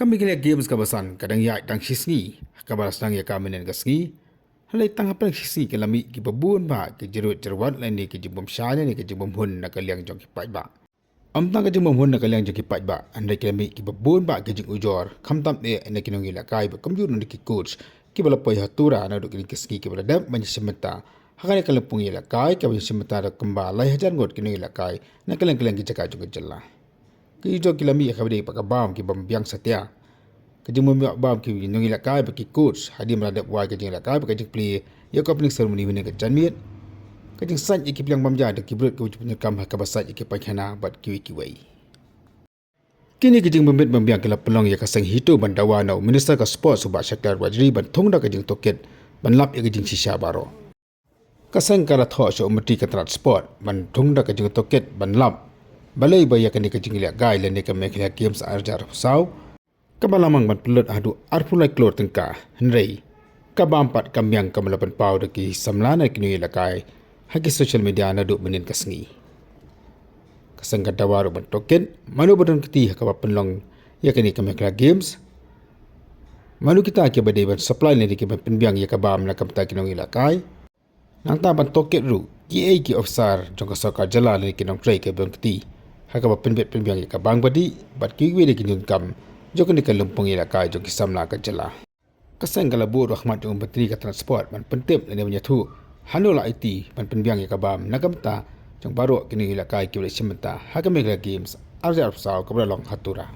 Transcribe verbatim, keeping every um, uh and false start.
Ka Meghalaya Games kaba san ka dang ïaid tang shi sngi, kaba la sdang ïa ka mynhynnin ka sngi. Hynrei tang hapdeng shi sngi ki la mih kiba bun bah ki jingruid jingruat lane ki jingbymshai lane ki jingbymhun na ka liang jong ki paidbah. Ym tang ka jingbymhun na ka liang jong ki paidbah, hynrei ki la mih kiba bun bah ki jingujor, khamtam eh na ki nongïalehkai bad kumjuh ruh na ki coach kiba la poi ha Tura naduh kine ki sngi kiba la dep ban ïashim bynta ha kane ka lympung ïalehkai kaba ïashim bynta da kumba lai hajar ngut ki nongïalehkai na kylleng kylleng ki jaka jong ka jylla. Ki ujor ki la mih ha kaba dei pat ka bam kiba ym biang satia. Ka jingbymbiang bam ki nongïalehkai bad ki coach hadien ba la dep wai ka jingïalehkai bad ka jingplie ïa ka opening ceremony mynhynnin ka janmiet. Ka jingsait ïa ki pliang bam ja da ki briew kiba ju pyndonkam ha kaba sait ïa ki painkhana bad kiwei kiwei. Kine ki jingbym bit bym biang ki la pynlong ïa ka seng HITO ban dawa na u Minister ka Sports u Bah Shaktiar Warjri ban thung da ka jingtohkit ban lap ïa ka jingshisha baroh. Ka seng ka la thoh sha u Myntri ka tnat Sport ban thung da ka jingtohkit ban lap balei ba ïa kane ka jingïalehkai lane ka Meghalaya Games ar hajar arphew saw kaba la mang ban pynlut haduh arphew lai klur tyngka, hynrei ka bam pat ka miang kaba la pynpaw da ki samla na ki nongïalehkai ha ki social media naduh mynhynnin ka sngi. Ka seng ka dawa ruh ban tohkit mano ba don kti ha kaba pynlong ïa kane ka Meghalaya Games, mano kita kiba dei ban supply lane kiban pynbiang ïa ka bam na ka bynta ki nongïalehkai. Nangta ban tohkit ruh kiei ki ophisar jong ka sorkar jylla lane ki nongtrei kiba don kti ha kaba pynbit pynbiang ïa ka bam ba dih bad kiwei de ki jingdonkam jong kane ka lympung ïalehkai jong ki samla ka jylla. Ka seng ka la buh ruh ha khmat jong u Myntri ka tnat Sport ban pyntip lane ban ïathuh hano la aiti ban pynbiang ïa ka bam na ka bynta jong baroh ki nongïalehkai kiba la shim bynta ha ka Meghalaya Games ar hajar arphew saw kaba la long ha Tura.